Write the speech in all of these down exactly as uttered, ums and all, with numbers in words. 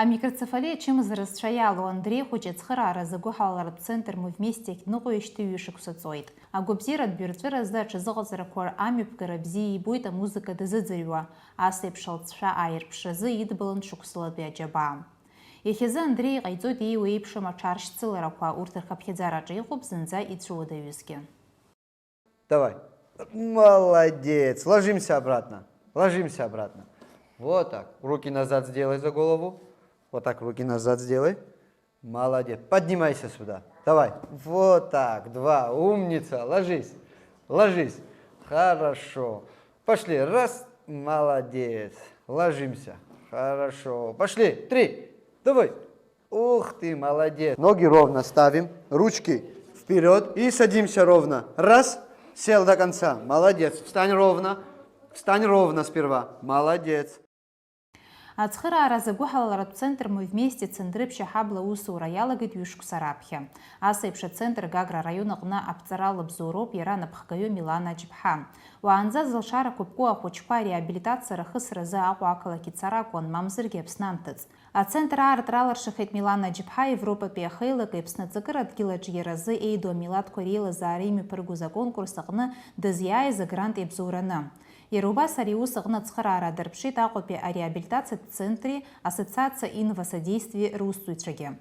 Амикроцефалиа ачымазара зцәа иалоу Андреи Хәыҷы ацхырааразы агәыҳалалратә центр «Мы вместе» ахь дныҟәоижьҭеи ҩышықәса ҵуеит. Агәабзиаратә ҩырҵәыразы аҽазыҟаҵарақәа амҩаԥгара бзиа ибоит амузыка дазыӡырҩуа, ас еиԥш алҵшәа ааирԥшразы идбалан шықәсылатәи аџьабаа. Иахьазы Андреи иҟаиҵоит еиуеиԥшым аҽаршьцыларақәа, урҭ рхыԥхьаӡараҿы иҟоуп зынӡа ицәуадаҩызгьы. Давай. Молодец. Ложимся обратно. Ложимся обратно. Вот так. Руки назад сделай за голову. Вот так руки назад сделай. Молодец. Поднимайся сюда. Давай. Вот так. Два. Умница. Ложись. Ложись. Хорошо. Пошли. Раз. Молодец. Ложимся. Хорошо. Пошли. Три. Давай. Ух ты, молодец. Ноги ровно ставим. Ручки вперед и садимся ровно. Раз. Сел до конца. Молодец. Встань ровно. Встань ровно сперва. Молодец. Ацхырааразы агәыҳалалратә центр «Мы вместе» Цандрыԥшь аҳабла аусура иалагеит ҩышықәса раԥхьа. Ас еиԥш ацентр Гагра араион аҟны аԥҵара лабзоуроуп иара анапхгаҩы Милана Аџьԥҳа. Уаанӡа зылшара қәыԥку ахәыҷқәа ареабилитациа рахысразы Аҟәа ақалақь ицар акәын, мамзаргьы Аԥсны анҭыҵ. Ацентр аартра аларшахеит Милана Аџьԥҳа Европатәи ахеилак Аԥсны аҵакыра адгьылаҿ иара азы еидоу амилаҭқәа реилазаара имҩаԥыргоз аконкурс аҟны дызиааиз агрант иабзоураны. Иара убас ари аус аҟны ацхыраара дырԥшит Аҟәатәи ареабилитациатә центри ассоциациа «Инва содействие» русзуҩцәагьы.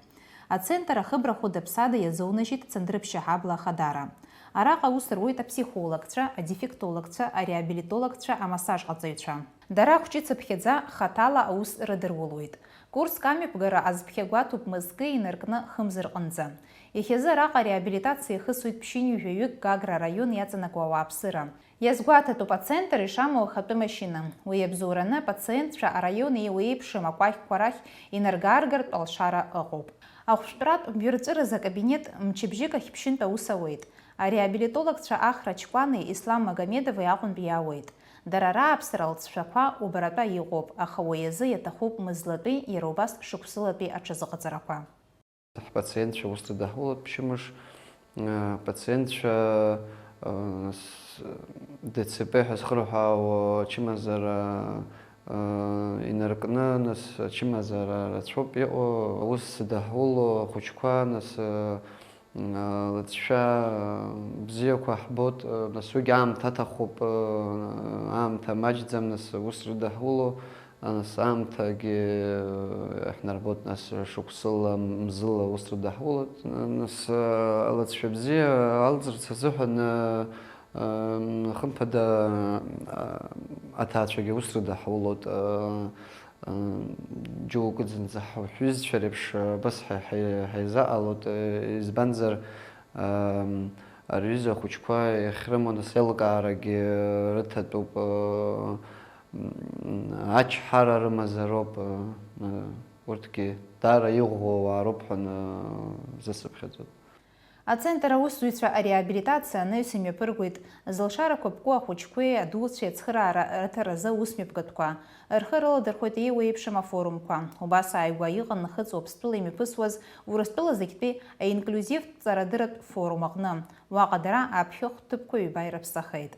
Ацентр ахыбра хәыда-ԥсада иазоунажьит Цандрыԥшь аҳабла ахадара. Араҟа аус руеит аԥсихологцәа, адефектологцәа, ареабилитологцәа, амассажҟаҵаҩцәа. Дара хәҷы-цыԥхьаӡа хаҭала аус рыдырулоит. Курск амҩаԥгара азԥхьагәаҭоуп мызкы инаркны хымз рҟынӡа. Иахьазы араҟа ареабилитациа иахысуеит ԥшьынҩажәаҩык Гагра араион иаҵанакуа ауааԥсыра. Иазгәаҭатәуп ацентр ишамоу ахатәы машьына. Уи иабзоураны апациентцәа араион еиуеиԥшым акәакьқәа рахь инарга-ааргартә алшара ыҟоуп. Ахәшәтәратә ҩырҵәыразы акабинет мчыбжьык ахь ԥшьынтә аус ауеит. Ареабилитологцәа Ахра Чкәани Ислам Магомедови Аҟәантәи иаауеит. Дара рааԥсара алҵшәақәа убаратәа иҟоуп, аха уи азы иаҭахуп мызлатәи, иара убас шықәсылатәи аҽазыҟаҵарақәа. Ҳпациентцәа усҭада ҳулоуп ԥшьымш, апациентцәа, нас, ДЦП ҳәа зхырҳәаауа ачымазара инаркны, нас ачымазара рацәоуп иҟоу, аус здаҳуло ахәыҷқәа, нас, лҵшәа бзиақәа ҳбоит, нас уигь аамҭа аҭахуп, аамҭа маҷӡам, нас ус рыдаҳуло, нас аамҭагьы иаҳнарбоит, нас шықәсыла, мзыла ус рыдаҳулоит, нас алҵшәа бзиа алҵырц азыҳәан, хымԥада, аҭаацәагьы ус рыдаҳулоит. Џьоукы зынӡа ҳҩызцәа реиԥш абас ҳаи-, ҳаи-, ҳаизаҟалоит, избанзар, рҩыза ахәыҷқәа иахьрымоу, нас, аилкаарагьы рыҭатәуп, ачҳара рымазароуп, урҭгьы даара иӷәӷәоу ауаа роуп ҳәа засыԥхьаӡоит. Ацентр аусзуҩцәа ареабилитациа анаҩс имҩаԥыргоит зылшарақәа ԥку ахәыҷқәеи адуцәеи ацхыраара рыҭаразы аусмҩаԥгатәқәа, рхы рыладырхәоит еиуеиԥшым афорумқәа. Убас ааигәа иҟан Нахыҵ Уаԥстәыла имҩаԥысуаз Урыстәыла зегьтәи аинклиузивтә ҵарадырратә форум аҟны. Уаҟа дара аԥхьыхә ҭыԥқәа ҩба ирыԥсахеит.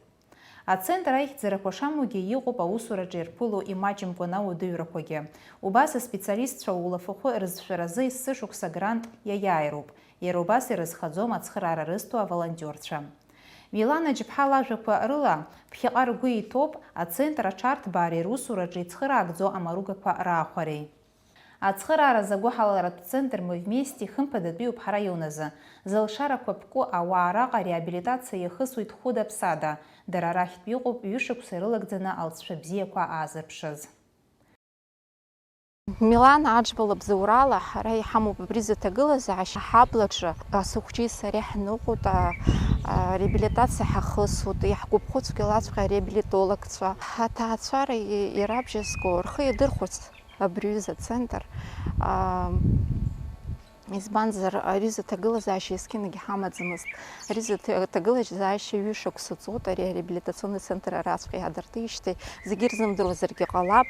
Ацентр аихьӡарақәа шамоугьы иҟоуп аусураҿы ирԥыло имаҷымкәан ауадаҩрақәагьы. Убас аспециалистцәа улафахәы рызшәаразы есышықәса грант иаиааироуп. Иара убас ирызхаӡом ацхыраара рызҭо аволонтиорцәа. Милана Џьыԥҳа лажәақәа рыла, ԥхьаҟа ргәы иҭоуп ацентр аҽарҭбаареи русураҿы ицхыраагӡоу амаругақәа раахәареи. Ацхырааразы агәыҳалалратә центр «Мы вместе» хымԥадатәиуп ҳара иунаӡы. Зылшарақәа ԥку ауаа араҟа реабилитациа иахысуеит хәыда-ԥсада, дара рахьтә иҟоуп ҩышықәса ирылагӡаны алҵшәа бзиақәа аазырԥшыз. Милана Аџьба лыбзоурала ҳара иҳамоуп абри зыҭагылазаашьа. Ҳаблаҿы асыхәҷеи сареи ҳныҟәоит, а, а, реабилитациа ҳахысуеит, иаҳгәаԥхо цәгьалаҵәҟьа ареабилитологцәа. Ҳаҭаацәара и-, ирабжьазго рхы иадырхәоит абри аҩыза ацентр. А, Избанзар, ари зыҭагылазаашьа есқьынагь ҳамаӡамызт. Ари зыҭ-, ҭагылазаашьа ҩышықәса ҵуеит, ари ареабилитационный центр араҵәҟьа иаадыртижьҭеи, зегьы ирзымдыруазаргьы ҟалап,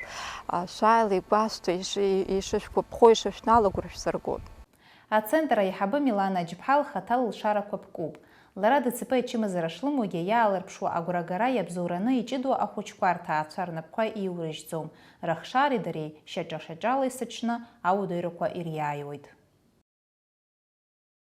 а, шәааила игәасҭо, иши-, ишышәгәаԥхо, ишышәналаго шәсыргоит. Ацентр аиҳабы Милана Аџьԥҳа лхаҭа лылшарақәа ԥкуп. Лара ДЦП ачымазара шлымоугьы иаалырԥшуа агәрагара иабзоураны иҷыдоу ахәыҷқәа рҭаацәа рнапқәа иурыжьӡом. Рыхшареи дареи шьаҿа-шьаҿала исыҽны ауадаҩрақәа ириааиуеит.